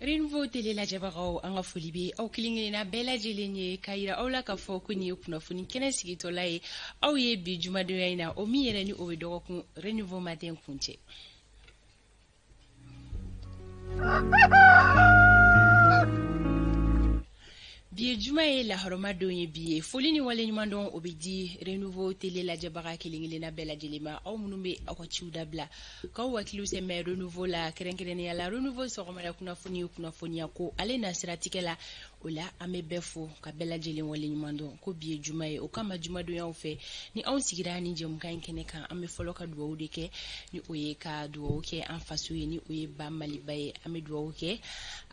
Renouveau télé lajɛbagaw, an ka foli bɛ aw kelen-kelenna bɛɛ lajɛlen ye, k'a yira aw la k'a fɔ ko nin ye kunnafoni kɛnɛ sigitɔla ye aw ye bi jumadonya in na, o min yɛrɛ ni o bɛ dɔgɔkun Renouveau matin kuncɛ. Bi ye juma ye, lahɔrɔma don ye bi ye. Foli ni waleɲuman dɔn, o bɛ di Renouveau télé lajɛbaga kelen-kelenna bɛɛ lajɛlen ma, aw minnu bɛ aw ka ciw dabila k'aw hakiliw sɛmɛ Renouveau la, kɛrɛnkɛrɛnnenya la Renouveau sɔgɔmada kunnafoni, kunnafoniya ko ale na siratigɛ la. O la, an bɛ bɛɛ fo ka bɛɛ lajɛlen waleɲuman dɔn ko bi ye juma ye. O kama, jumadonyaw fɛ, ni anw sigira ni jɛmukan in kɛnɛ kan, an bɛ fɔlɔ ka dugawu de kɛ, ni o ye ka dugawu kɛ an faso ye, ni o ye ba Maliba ye. An bɛ dugawu kɛ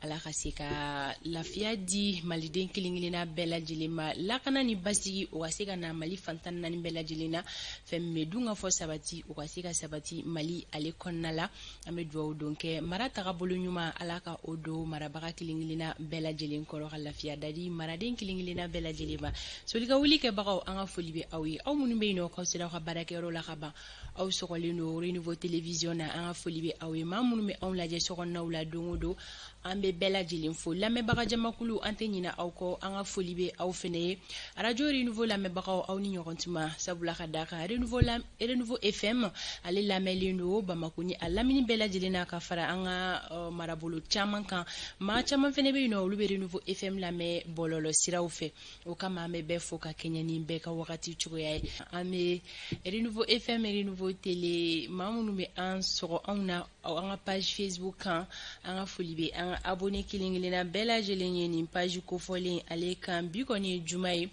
Ala ka se ka lafiya di maliden kelen kelenna bɛɛ lajɛlen ma, lakana ni basigi, o ka se ka na Mali fan 14 bɛɛ lajɛlen na. Fɛn min bɛ dun ka fɔ sabati, o ka se ka sabati Mali ale kɔnɔna la. An bɛ dugawu don kɛ mara tagabolo ɲuman, Ala ka o don marabaga kelen kelenna bɛɛ lajɛlen kɔrɔ, ka lafiya dadi maraden kelen kelenna bɛɛ lajɛlen ma. Soli ka wuli kɛbagaw, an ka foli bɛ aw ye, aw minnu bɛ yen nɔ k'aw sera aw ka baarakɛyɔrɔ la ka ban, aw sɔgɔlen don Renouveau télévision na, an ka foli bɛ aw ye. Maa minnu bɛ anw lajɛ sokɔnɔnaw la don o don, an bɛ bɛɛ lajɛlen fo. Lamɛnbaga jamakulu, an tɛ ɲinɛ aw kɔ, an ka foli bɛ aw fɛnɛ ye. Arajo Renouveau lamɛnbagaw, aw ni ɲɔgɔn tuma, sabula ka d'a kan Renouveau, la Renouveau FM ale lamɛnlen don Bamako ni a lamini bɛɛ lajɛlen na, ka fara an ka marabolo caman kan. Maa caman fɛnɛ bɛ yen nɔ, olu bɛ Renouveau FM lamɛn bɔlɔlɔ siraw fɛ. O kama, an bɛ bɛɛ fo ka kɛɲɛ ni bɛɛ ka wagati cogoya ye. An bɛ Renouveau FM, Renouveau télé, maa minnu bɛ an sɔgɔ anw na an ka page Facebook kan, an ka foli bɛ an ka abonné kelen kelenna bɛɛ lajɛlen ye nin page kofɔlen ale kan. Bi kɔni ye juma ye,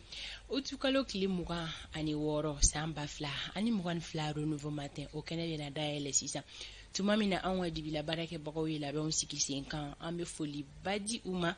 utukalo tile 26, san 2022. Renouveau matin, o kɛnɛ bɛna dayɛlɛ sisan. Tuma min na anw ka dibila baarakɛbagaw ye labɛnw sigi sen kan, an bɛ foliba di u ma,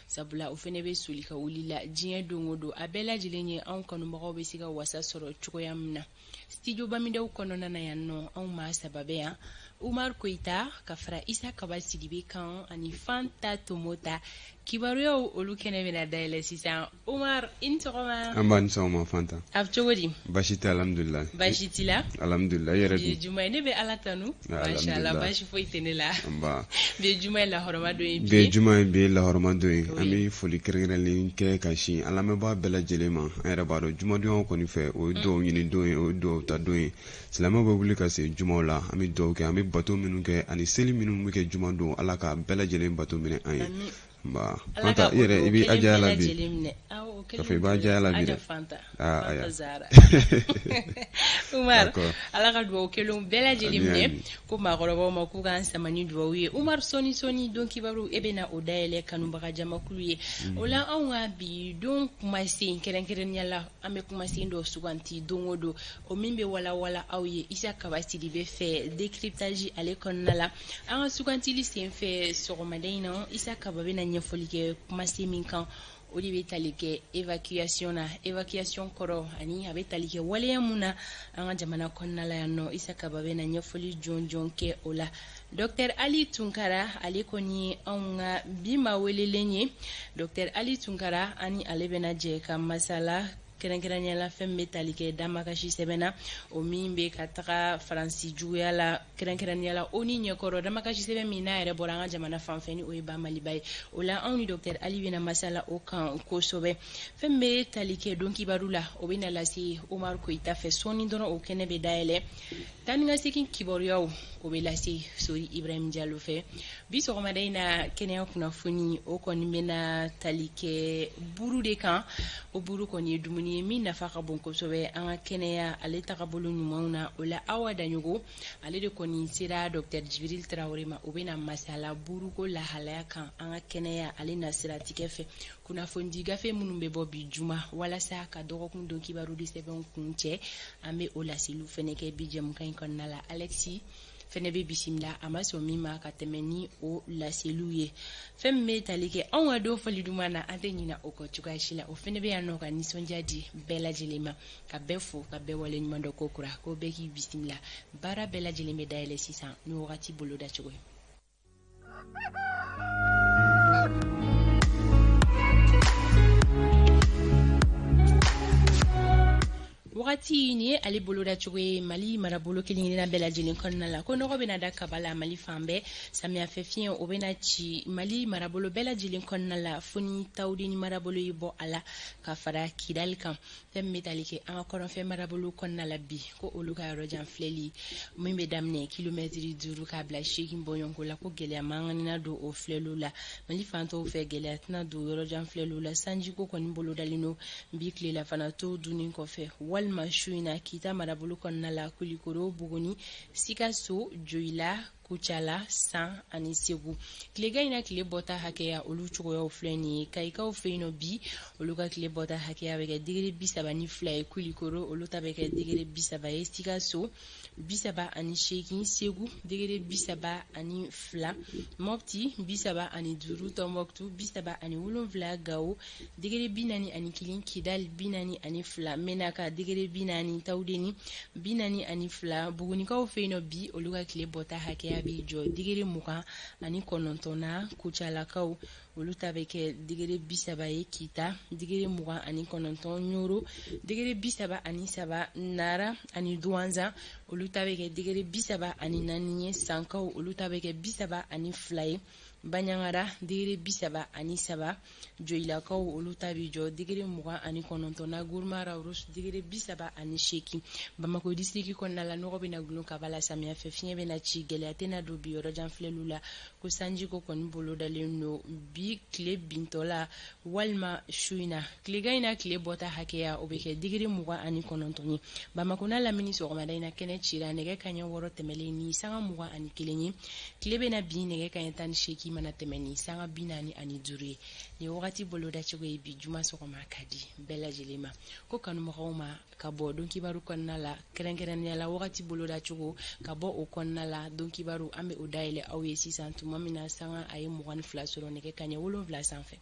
sabula o fɛnɛ bɛ soli ka wuli la diɲɛ don o don, a bɛɛ lajɛlen ye anw kanubagaw bɛ se ka wasa sɔrɔ cogoya min na. Studio Bamidaw kɔnɔna na yan nɔ, anw maa saba bɛ yan: Umar Koyita ka fara Isa Kaba Sidibe kan ani Fanta Tomota. Kibaruyaw, olu kɛnɛ bɛna dayɛlɛ sisan. Umar, i ni sɔgɔma. An b'a ni sɔgɔma, Fanta. A bɛ cogo di? Baasi tɛ, alhamdulilayi. Baasi t'i la? Alhamdulilayi, i yɛrɛ dun? Bi ye juma ye, ne bɛ Ala tanu. Masha Allah, baasi foyi tɛ ne la. Nba. Bi ye juma ye, lahɔrɔma don ye. Bi ye juma ye, bi ye lahɔrɔma don ye. An bɛ foli kɛrɛnkɛrɛnlen kɛ ka sin an lamɛnbaa bɛɛ lajɛlen ma. An yɛrɛ b'a dɔn, jumadonyaw kɔni fɛ, o ye dugawu ɲini don ye, o ye dugawu ta don ye. Silamɛw bɛ wuli ka se jumaw la, an bɛ dugawu kɛ, an bɛ bato minnu kɛ ani seli minnu bɛ kɛ juma don, Ala ka bɛɛ lajɛlen bato minɛ an ye. Nba. Fanta, i yɛrɛ, i bɛ a jaya la bi. K'a fɔ i b'a jaya la bi dɛ. Aa, Umar, Ala ka dugawu kelenw bɛɛ lajɛlen minɛ. Ko maakɔrɔbaw ma k'u k'an sama ni dugawu ye. Umar, sɔɔni sɔɔni don kibaru, e bɛna o dayɛlɛ kanubaga jamakulu ye. O la, anw ka bi don kumasen, kɛrɛnkɛrɛnnenya la, an bɛ kumasen dɔ suganti don o don, o min bɛ walawala aw ye Isa Kaba Sidibe fɛ décryptage ale kɔnɔna la. An ka sugantili sen fɛ sɔgɔmada in na, Isa Kaba bɛna ɲɛfɔli kɛ kumasen min kan, o de bɛ tali kɛ évacuation na. Évacuation kɔrɔ ani a bɛ tali kɛ waleya mun na an ka jamana kɔnɔna la yan nɔ, Isa Kaba bɛna ɲɛfɔli jɔnjɔn kɛ o la. Docteur Ali Tunkara, ale kɔni ye anw ka bi maa welelen ye. Docteur Ali Tunkara, ani ale bɛna jɛ ka masala, kɛrɛnkɛrɛnnenya la fɛn bɛ tali kɛ damakasi sɛbɛn na, o min bɛ ka taga Faransi juguya la, kɛrɛnkɛrɛnnenya la ONU ɲɛkɔrɔ, damakasi sɛbɛn min n'a yɛrɛ bɔra an ka jamana fan fɛ, ni o ye ba Maliba ye. O la, anw ni docteur Ali bɛna masala o kan kosɛbɛ. Fɛn bɛ tali kɛ don kibaru la, o bɛna lase Umar Koyita fɛ sɔɔni dɔrɔn, o kɛnɛ bɛ dayɛlɛ. Taa ni ka segin kibaruyaw, o bɛ lase Sori Ibrahim Jalo fɛ. Bi sɔgɔmada in na, kɛnɛya kunnafoni, o kɔni bɛna tali kɛ buru de kan. O buru kɔni ye dumuni ye min nafa ka bon kosɛbɛ an ka kɛnɛya ale tagabolo ɲumanw na. O la, Awa Daɲogo, ale de kɔni sera docteur Jibril Tarawele ma, o bɛna masala buruko lahalaya kan an ka kɛnɛya ale na siratigɛ fɛ. Kunnafoni gafe minnu bɛ bɔ bi juma walasa ka dɔgɔkun don kibaru di sɛbɛnw kun cɛ, an bɛ o laseliw fɛnɛ kɛ bi jɛmukan in kɔnɔna la. Alexi fɛnɛ bɛ bisimila, a ma sɔn min ma ka tɛmɛ ni o laseliw ye. Fɛn min bɛ tali kɛ anw ka don fɔli duman na, an tɛ ɲina o kɔ cogoya si la. O fɛnɛ bɛ yan nɔ ka nisɔndiya di bɛɛ lajɛlen ma, ka bɛɛ fo, ka bɛɛ wale ɲuman dɔn ko kura, ko bɛɛ k'i bisimila. Baara bɛɛ lajɛlen bɛ dayɛlɛ sisan ni wagati boloda cogo ye. Wagati nin ye ale bolodacogo ye Mali marabolo kelen-kelenna bɛɛ lajɛlen kɔnɔna la, ko nɔgɔ bɛna da kaba la Mali fan bɛɛ, samiyɛfɛ fiɲɛ o bɛna ci Mali marabolo bɛɛ lajɛlen kɔnɔna la, fo ni Tawudeni marabolo ye bɔ a la ka fara Kidali kan. Fɛn min bɛ tali kɛ an ka kɔrɔnfɛ marabolo kɔnɔna la bi, ko olu ka yɔrɔ jan filɛli min bɛ daminɛ kilomɛtiri 5 k'a bila 8 bɔɲɔgɔnko la, ko gɛlɛya mankan na don o filɛliw la. Mali fan tɔw fɛ, gɛlɛya tɛna don yɔrɔ jan filɛliw la. Sanjiko kɔni bolodalen don bi tilela fana to dunni kɔfɛ walima su in na Kita marabolo kɔnɔna la, Kulikoro, Buguni, Sikaso, Joyila, Kucala, San ani Segu. Tilegan in na tile bɔta hakɛya olu cogoyaw filɛ nin ye. Kayikaw fɛ yen nɔ bi, olu ka tile bɔta hakɛya bɛ kɛ digiri 32 ye. Kulikoro, olu ta bɛ kɛ digiri 30 ye. Sikaso 38, Segu digiri 32, Mɔpti 35, Tɔnbɔkutu 37, Gawo digiri 41, Kidali 42, Menaka digiri 40, Tawudeni 42. Bugunikaw fɛ yen nɔ bi, olu ka tile bɔta hakɛya bɛ jɔ digiri 29 na. Kucalakaw olu ta bɛ kɛ digiri 30 ye. Kita digiri 29, Ɲoro digiri 33, Nara ani Duwanzan olu ta bɛ kɛ digiri 34 ye. Sankaw olu ta bɛ kɛ 32 ye. Baɲangara digiri 33, Joyilakaw olu ta bɛ jɔ digiri 29 na. Guruma Rawurus digiri 38. Bamakɔ disiriki kɔnɔna la, nɔgɔ bɛna gulon kaba la samiyɛ fɛ, fiɲɛ bɛna ci, gɛlɛya tɛna don bi yɔrɔ jan filɛliw la, ko sanjiko kɔni bolodalen don bi tile bintɔ la walima su in na. Tilegan in na tile bɔta hakɛya o bɛ kɛ digiri 29 ye. Bamakɔ n'a lamini sɔgɔmada in na kɛnɛ cira nɛgɛ kaɲɛ 6 tɛmɛlen ni sanga 21 ye. Tile bɛna bin nɛgɛ kaɲɛ 18 mana tɛmɛ ni sanga 45 ye. Nin wagati bolodacogo ye bi juma sɔgɔma ka di bɛɛ lajɛlen ma, ko kanubagaw ma ka bɔ don kibaru kɔnɔna la, kɛrɛnkɛrɛnnenya la wagati bolodacogo ka bɔ o kɔnɔna la. Don kibaru an bɛ o dayɛlɛ aw ye sisan tuma min na sanga a ye 22 sɔrɔ nɛgɛ kaɲɛ 7 sanfɛ.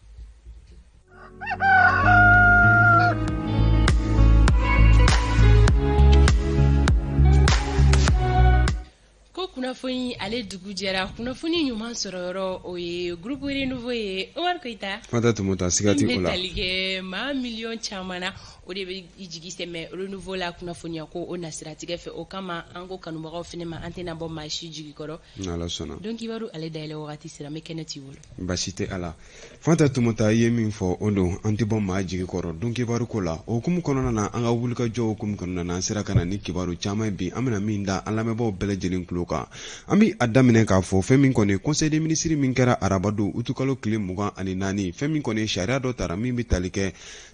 Ko kunnafoni ale dugu jɛra, kunnafoni ɲuman sɔrɔ yɔrɔ o ye groupe Renouveau ye. Omar Koyita. Fanta Tumota, siga tɛ o la. Tali kɛ maa miliyɔn caman na, o de bɛ i jigi sɛmɛ Renouveau la kunnafoniya ko o nasiratigɛ fɛ. O kama an ko kanubagaw fana ma, an tɛna bɔ maa si jigi kɔrɔ. N'Ala sɔnna. Don kibaru ale dayɛlɛ wagati sera, n bɛ kɛnɛ t'i bolo. Basi tɛ a la. Fanta Tumota, i ye min fɔ o don, an tɛ bɔ maa jigi kɔrɔ don kibaru ko la. O hukumu kɔnɔna na, an ka wulikajɔ hukumu kɔnɔna na, an sera ka na ni kibaru caman ye bi, an bɛna min da an lamɛnbaaw bɛɛ lajɛlen tulo kan. An bɛ a daminɛ k'a fɔ fɛn min kɔni conseil des ministres min kɛra arabadon utukalo tile 24, fɛn min kɔni sariya dɔ tara min bɛ tali kɛ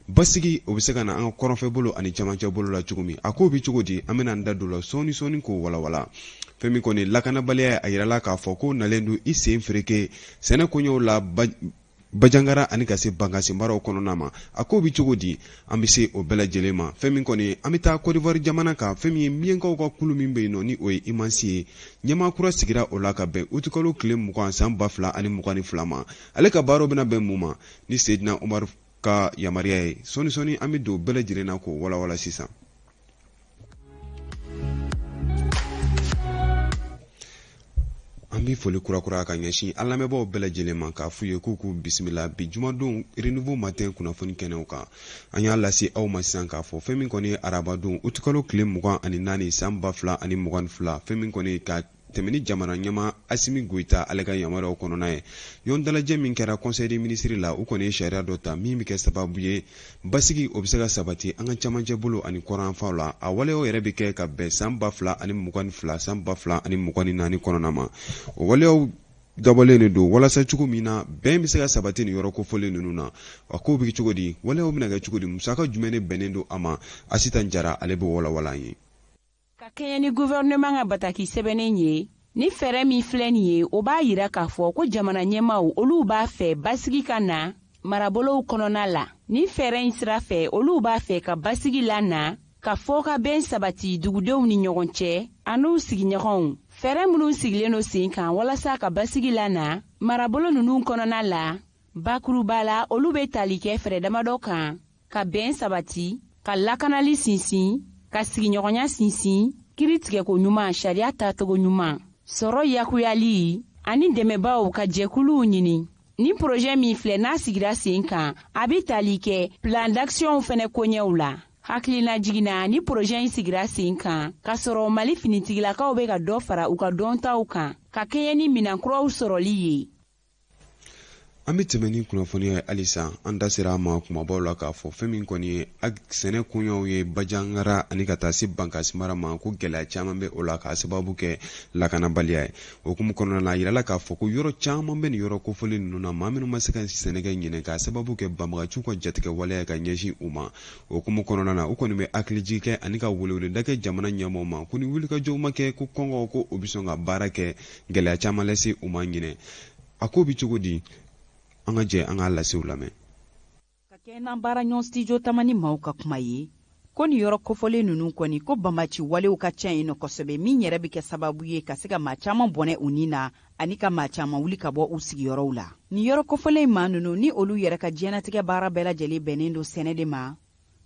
basigi o bɛ se ka na an ka kɔrɔnfɛ bolo ani cɛmancɛ bolo la cogo min. A ko bɛ cogo di, an bɛna an da don la sɔɔni sɔɔni k'o walawala. Fɛn min kɔni lakanabaliya, a yirala k'a fɔ ko nalen don i sen fereke sɛnɛ koɲɛw la Bajangara ani ka se Bankasi maraw kɔnɔna ma. A ko bɛ cogo di, an bɛ se o bɛɛ lajɛlen ma. Fɛn min kɔni an bɛ taa Côte jamana kan, fɛn min ye Miɲankaw ka kulu min bɛ yen nɔ ni o ye IMAS ye, ɲɛmaa kura sigira o la ka bɛn utukalo tile 20 san 2022 ma. Ale ka baaraw bɛna bɛn mun ma ni Seydina Umaru ka yamaruya ye? Sɔɔni sɔɔni an bɛ don bɛɛ lajɛlen na k'o walawala sisan. An bɛ foli kurakura ka ɲɛsin an lamɛnbaaw bɛɛ lajɛlen ma k'a f'u ye k'u k'u bisimila bi jumadon Renouveau Matin kunnafoni kɛnɛw kan. An y'a lase aw ma sisan k'a fɔ fɛn min kɔni ye arabadon utukalo tile 24 san 2022, fɛn min kɔni ka tɛmɛ ni jamana ɲɛmaa Asimi Goyita ale ka yamaruyaw kɔnɔna ye, ɲɔgɔn dalajɛ min kɛra conseil des ministres la, u kɔni ye sariya dɔ ta min bɛ kɛ sababu ye basigi o bɛ se ka sabati an ka cɛmancɛ bolo ani kɔrɔnyanfanw la. A waleyaw yɛrɛ bɛ kɛ ka bɛn san 2022 san 2024 kɔnɔna ma. O waleyaw dabɔlen de don walasa cogo min na bɛn bɛ se ka sabati nin yɔrɔ kofɔlen ninnu na. A kow bɛ cogo di, waleyaw bɛna kɛ cogo di, musaka jumɛn de bɛnnen don a ma? Asitan Jara ale bɛ walawala an ye. Ka kɛɲɛ ni gouvernement ka bataki sɛbɛnnen ye, ni fɛɛrɛ min filɛ nin ye, o b'a yira k'a fɔ ko jamana ɲɛmaaw olu b'a fɛ basigi ka na marabolow kɔnɔna la. Ni fɛɛrɛ in sira fɛ, olu b'a fɛ ka basigi lana, ka fɔkabɛn sabati dugudenw ni ɲɔgɔn cɛ an'u sigiɲɔgɔnw. Fɛɛrɛ minnu sigilen don sen kan walasa ka basigi lana marabolo ninnu kɔnɔna la, bakuruba la, olu bɛ tali kɛ fɛɛrɛ damadɔ kan: ka bɛn sabati, ka lakanali sinsin, ka sigiɲɔgɔnya sinsin, kiri tigɛko ɲuman, sariya tacogo ɲuman, sɔrɔ yakuyali ani dɛmɛbaaw ka jɛkuluw ɲini. Ni projet min filɛ, n'a sigira sen kan, a bɛ tali kɛ plan d'action fɛnɛ koɲɛw la. Hakilina jiginna ni projet in sigira sen kan k'a sɔrɔ Mali finitigilakaw bɛ ka dɔ fara u ka dɔntaw kan ka kɛɲɛ ni minan kuraw sɔrɔli ye. An bɛ tɛmɛ ni kunnafoniya ye halisa. An da sera a ma kumabaw la k'a fɔ fɛn min kɔni ye sɛnɛ koɲɛw ye Bajangara ani ka taa se Bankasi mara ma, ko gɛlɛya caman bɛ o la k'a sababu kɛ lakanabaliya ye. O hukumu kɔnɔna na, a yirala k'a fɔ ko yɔrɔ caman bɛ nin yɔrɔ kofɔlen ninnu na, maa minnu ma se ka sɛnɛ kɛ ɲinɛ k'a sababu kɛ banbagaciw ka jatigɛ waleya ka ɲɛsin u ma. O hukumu kɔnɔna na, u kɔni bɛ hakilijigi kɛ ani ka weleweleda kɛ jamana ɲɛmaaw ma ko ni wulikajɔw ma kɛ, ko kɔngɔ ko o bɛ sɔn ka baara kɛ gɛlɛya caman lase u ma ɲinɛ. A ko bɛ cogo di? An ka jɛ an k'a lasew lamɛn. Ka kɛ n'an baaraɲɔgɔn studio Tamani maaw ka kuma ye, ko nin yɔrɔ kofɔlen ninnu kɔni, ko banbaci walew ka ca yen nɔ kosɛbɛ, min yɛrɛ bɛ kɛ sababu ye ka se ka maa caman bɔnɛ u ni na ani ka maa caman wuli ka bɔ u sigiyɔrɔw la. Nin yɔrɔ kofɔlen maa ninnu ni olu yɛrɛ ka diɲɛnatigɛ baara bɛɛ lajɛlen bɛnnen don sɛnɛ de ma,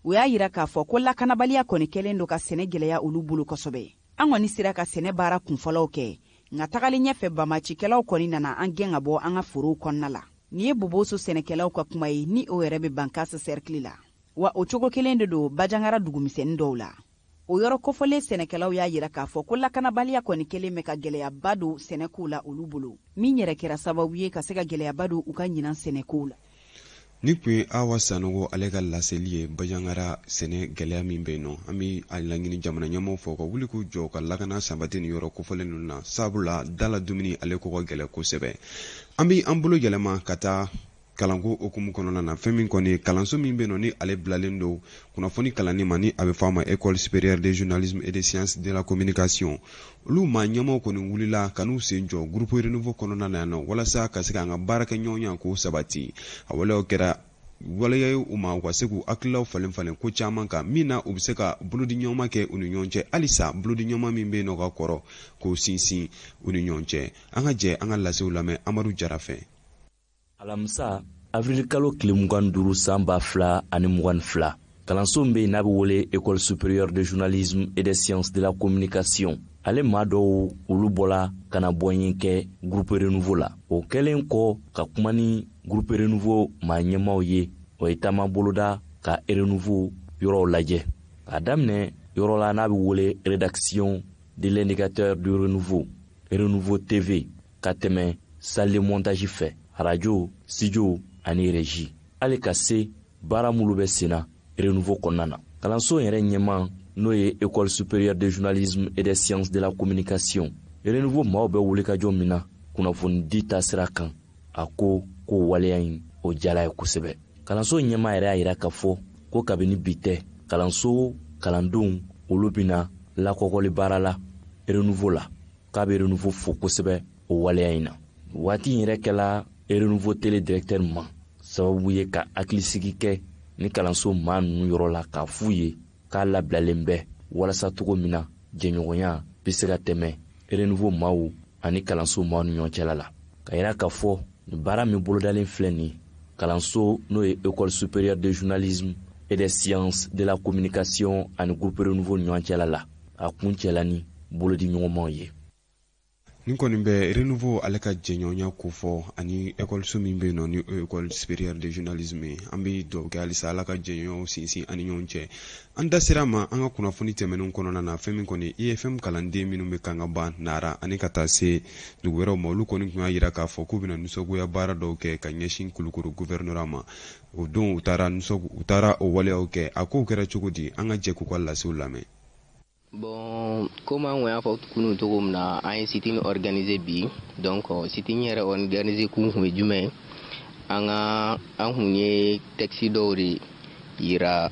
u y'a yira k'a fɔ ko lakanabaliya kɔni kɛlen don ka sɛnɛ gwɛlɛya olu bolo kosɛbɛ. An kɔni sera ka sɛnɛ baara kunfɔlɔw kɛ, nka tagalen ɲɛfɛ, banbacikɛlaw kɔni nana an gɛn ka bɔ an ka forow kɔnɔna la. Nin ye Boboso sɛnɛkɛlaw ka kuma ye, ni o yɛrɛ bɛ Bankasi sɛrikili la. Wa o cogo kelen de don Bajangara dugumisɛnnin dɔw la. O yɔrɔ kofɔlen sɛnɛkɛlaw y'a yira k'a fɔ ko lakanabaliya kɔni kɛlen bɛ ka gwɛlɛyaba don sɛnɛkow la olu bolo, min yɛrɛ kɛra sababu ye ka se ka gwɛlɛyaba don u ka ɲinan sɛnɛkow la. Ni tun ye Awa Sanogo ale ka laseli ye. Bajangara sɛnɛ gɛlɛya min bɛ yen nɔ, an bɛ a laɲini jamana ɲɛmaaw fɔ ka wuli k'u jɔ ka lakana sabati nin yɔrɔ kofɔlen ninnu na, sabula da la dumuni ale ko ka gɛlɛ kosɛbɛ. An bɛ an bolo yɛlɛma ka taa kalanko hukumu kɔnɔna na. Fɛn min kɔni ye kalanso min bɛ yen nɔ, ni ale bilalen don kunnafoni kalanni ma, ni a bɛ fɔ a ma École supérieure de journalisme et de sciences de la communication, olu maa ɲɛmaaw kɔni wulila ka n'u sen jɔ groupe Renouveau kɔnɔna na yan nɔ, walasa ka se k'an ka baara kɛ ɲɔgɔnya k'o sabati. A waleyaw kɛra waleya ye u ma u ka se k'u hakililaw falen falen ko caman kan, min na u bɛ se ka bolodi ɲɔgɔnma kɛ u ni ɲɔgɔn cɛ halisa, bolodi ɲɔgɔnma min bɛ yen nɔ ka kɔrɔ, k'o sinsin u ni ɲɔgɔn cɛ. An ka jɛ an ka lasew lamɛn Amadu Jara fɛ. Alamisa, avrilkalo tile 25, san 2022, kalanso min bɛ yen n'a bɛ wele École supérieure de journalisme et des sciences de la communication, ale maa dɔw olu bɔla ka na bɔ yen kɛ groupe Renouveau la. O kɛlen kɔ ka kuma ni groupe Renouveau maa ɲɛmaaw ye, o ye taama boloda ka Renouveau yɔrɔw lajɛ, k'a daminɛ yɔrɔ la n'a bɛ wele rédaction de l'Indicateur du Renouveau, Renouveau TV, ka tɛmɛ salle de montage fɛ, radio, studio ani régie, hali ka se baara minnu bɛ sen na Renouveau kɔnɔna na. Kalanso yɛrɛ ɲɛma, n'o ye École supérieure de journalisme et des sciences de la communication, Renouveau maaw bɛ wulikajɔ min na kunnafonidi taasira kan, a ko k'o waleya in o jala ye kosɛbɛ. Kalanso ɲɛma yɛrɛ y'a yira k'a fɔ ko kabini bi tɛ, kalanso kalandenw olu bɛna lakɔkɔli baara la Renouveau la, k'a bɛ Renouveau fo kosɛbɛ o waleya in na. Waati in yɛrɛ kɛla Renouveau télé directeur ma sababu ye ka hakilisigi kɛ ni kalanso maa ninnu yɔrɔ la, k'a f'u ye k'a labilalen bɛ walasa cogo min na jɛɲɔgɔnya bɛ se ka tɛmɛ Renouveau maaw ani kalanso maaw ni ɲɔgɔn cɛla la, ka yira k'a fɔ nin baara min bolodalen filɛ nin kalanso, n'o ye École supérieure de journalisme et des sciences de la communication ani groupe Renouveau ni ɲɔgɔn cɛla la, a kun cɛla ni bolodi ɲɔgɔnmaw ye. Nin kɔni bɛ Renouveau ale ka jɛɲɔgɔnya kofɔ ani ekɔliso min bɛ yen nɔ, ni o École supérieure de journalisme ye. An bɛ dugawu kɛ halisa, Ala ka jɛɲɔgɔnw sinsin ani ɲɔgɔn cɛ. An da sera ma an ka kunnafoni tɛmɛnenw kɔnɔna na, fɛn min kɔni IFM kalanden minnu bɛ kan ka ban Nara ani ka taa se dugu wɛrɛw ma, olu kɔni tun y'a jira k'a fɔ k'u bɛna nisɔngoya baara dɔw kɛ ka ɲɛsin Kulukoro gouvernorat ma. O don u taara o waleyaw kɛ. A kow kɛra cogo di? An ka jɛ k'u ka lasew lamɛn. Bon, komi an kun y'a fɔ kunun cogo min na, an ye sit-in organiser bi. Donc sit-in yɛrɛ organiser kun kun ye jumɛn ye? An ka an kun ye texte dɔw de yira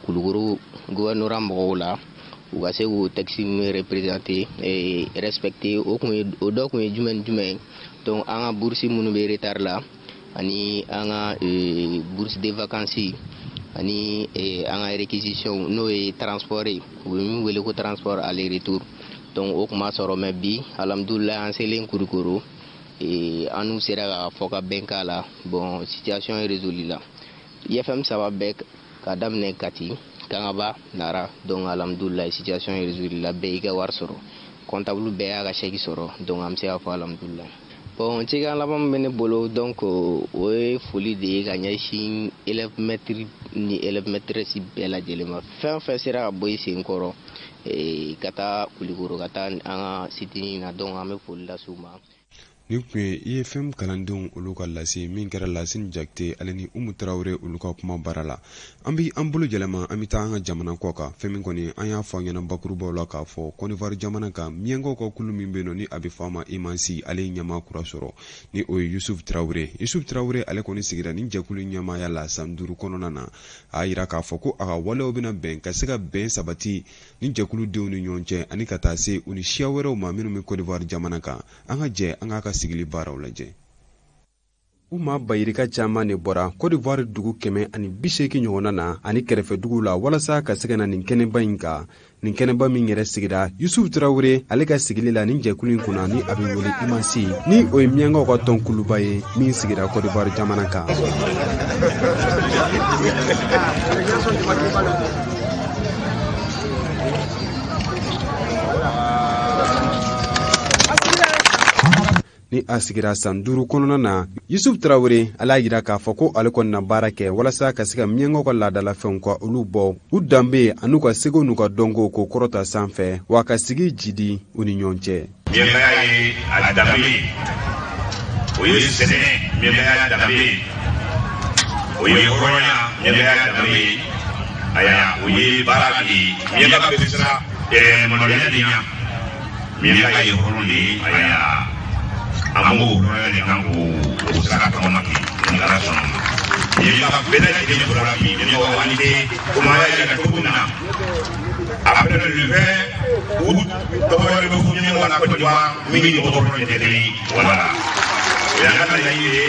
Kulukoro gouvernorat mɔgɔw la, u ka se k'o texte ninnu représenter et respecter. O kun ye, o dɔ kun ye jumɛn ni jumɛn ye? Donc an ka bourse minnu bɛ retard la, ani an ka bourse de vacances, ani an ka réquisition, n'o ye transport ye, u bɛ min wele ko transport aller retour. Donc o kun b'a sɔrɔ, mais bi, alhamdulilayi, an selen Kulukoro, an n'u sera ka fɔ ka bɛn k'a la. Bon, situation résolu la, IFM saba bɛɛ, ka daminɛ Kati, Kangaba, Nara. Donc alhamdulilayi, situation résolu la, bɛɛ y'i ka wari sɔrɔ, comptable bɛɛ y'a ka chèque sɔrɔ. Donc an bɛ se k'a fɔ alhamdulilayi. Bon, cikan laban min bɛ ne bolo, donc o ye foli de ye ka ɲɛsin élève maître ni élève maîtresse bɛɛ lajɛlen ma. Fɛn o fɛn sera ka bɔ i sen kɔrɔ ka taa Kulikoro, ka taa an ka sit-in na, donc an bɛ foli lase u ma. Nin tun ye IFM kalandenw olu ka lase min kɛra Lasine Jakite ale ni Umu Tarawele olu ka kuma baara la. An bɛ an bolo yɛlɛma, an bɛ taa an ka jamana kɔ kan. Fɛn min kɔni, an y'a fɔ an ɲɛna bakurubaw la k'a fɔ Côte d'Ivoire jamana kan, miɲankaw ka kulu min bɛ yen nɔ ni a bɛ fɔ a ma UMAS, ale ye ɲɛmaa kura sɔrɔ ni o ye Yusuf Tarawele. Yusuf Tarawele, ale kɔni sigira nin jɛkulu ɲɛmaaya la san 5 kɔnɔna na. A y'a jira k'a fɔ ko a ka waleyaw bɛna bɛn ka se ka bɛn sabati ni jɛkuludenw ni ɲɔgɔn cɛ, ani ka taa se u ni siya wɛrɛw ma minnu bɛ Côte d'Ivoire jamana kan. An ka jɛ an k'a ka sigili baaraw lajɛ. U maa bayirika caman de bɔra Côte d'Ivoire dugu 180 ɲɔgɔnna na ani kɛrɛfɛ duguw la walasa ka se ka na nin kɛnɛba in kan, nin kɛnɛba min yɛrɛ sigira Yusuf Tarawele ale ka sigili la nin jɛkulu in kunna ni a bɛ wele UMAS, ni o ye miɲankaw ka tɔn kuluba ye min sigira Côte d'Ivoire jamana kan. Ni a sigira san 5 kɔnɔna na, Yusuf Tarawele ale y'a jira k'a fɔ ko ale kɔni na baara kɛ walasa ka se ka miɲankaw ka laadalafɛnw ka olu bɔ u danbe an'u ka seko n'u ka dɔnko k'o kɔrɔta sanfɛ, wa ka sigi jidi u ni ɲɔgɔn cɛ. Miɲankaya ye a danbe ye, o ye sɛnɛ. Miɲankaya danbe ye, o ye hɔrɔnya. Miɲankaya danbe ye, aya, o ye baara de ye. Miɲanka bɛ siran maloya de ɲɛ. Miɲanka ye hɔrɔn de ye, aya, an b'o hɔrɔnya de kan k'o sira tagama kɛ ni Ala sɔnna ma. Miɲanka bɛɛ lajɛlen bɔra bi. Miɲankaw, an tɛ komi an y'a yira cogo min na, après le 20 août, tɔgɔ wɛrɛ bɛ fɔ miɲankaw la Côte d'Ivoire min ni dɔgɔtɔrɔ tɛ kelen ye. Voilà, o y'an ka laɲini ye.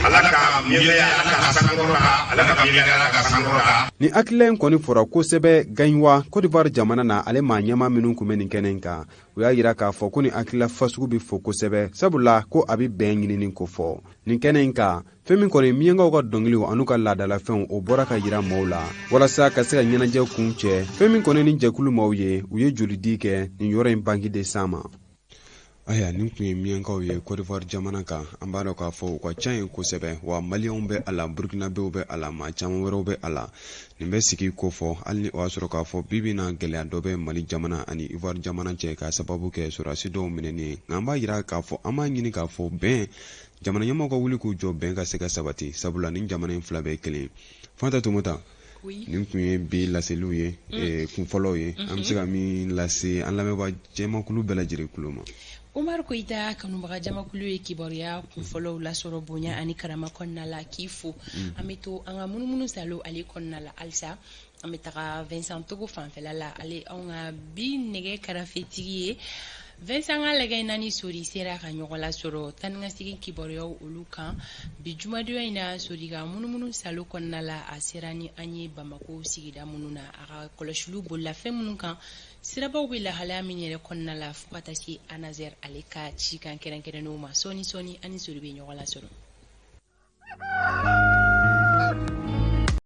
Ala ka miɲankaya, Ala ka sankɔrɔta, Ala ka miɲankaya, Ala ka sankɔrɔta. Nin hakilila in kɔni fɔra kosɛbɛ Gaɲuwa, Côte d'Ivoire jamana na. Ale maa ɲɛmaa minnu tun bɛ nin kɛnɛ in kan, u y'a yira k'a fɔ ko nin hakilila fasugu bɛ fo kosɛbɛ, sabula ko a bɛ bɛn ɲinini kofɔ nin kɛnɛ in kan. Fɛn min kɔni, miɲankaw ka dɔnkiliw an'u ka laadalafɛnw, o bɔra ka yira maaw la walasa ka se ka ɲɛnajɛ kun cɛ. Fɛn min kɔni, ni jɛkulu maaw ye, u ye jolidi kɛ nin yɔrɔ in banki de san ma. Aya, nin tun ye miɲankaw ye Côte d'Ivoire jamana kan. An b'a dɔn k'a fɔ u ka ca yen kosɛbɛ, wa maliyɛnw bɛ a la, burukinabew bɛ a la, maa caman wɛrɛw bɛ a la. Nin bɛ sigi kofɔ hali ni o y'a sɔrɔ k'a fɔ bi bi na gɛlɛya dɔ bɛ Mali jamana ani Ivoire jamana cɛ k'a sababu kɛ sɔrɔdasi dɔw minɛni ye. Nka an b'a yira k'a fɔ, an b'a ɲini k'a fɔ bɛn, jamana ɲɛmɔgɔw ka wuli k'u jɔ, bɛn ka se ka sabati, sabula nin jamana in fila bɛɛ kelen. Fanta Tomota, nin tun ye bi laseliw ye kunfɔlɔw ye, an bɛ se ka min lase an lamɛnbaa jɛmakulu bɛɛ lajɛlen kulo ma. Umar Koyita, kanubaga jamakulu ye kibaruya kunfɔlɔw lasɔrɔ bonya ani karama kɔnɔna la, k'i fo. An bɛ to an ka munumunu salo ale kɔnɔna la halisa. An bɛ taga Vincent Togo fanfɛla la, ale anw ka bi nɛgɛ karafetigi ye. Vincent ka lɛgɛ naani sori sera ka ɲɔgɔn lasɔrɔ tan ni ka segin kibaruyaw olu kan bi jumadonya in na. Sori ka munumunu salo kɔnɔna la, a sera ni an ye Bamako sigida minnu na, a ka kɔlɔsiliw bolila fɛn minnu kan, sirabaw bɛ lahalaya min yɛrɛ kɔnɔna la, fo ka taa se Anazer ale ka cikan kɛrɛnkɛrɛnnenw ma. Sɔɔni sɔɔni, an ni sori bɛ ɲɔgɔn lasɔrɔ.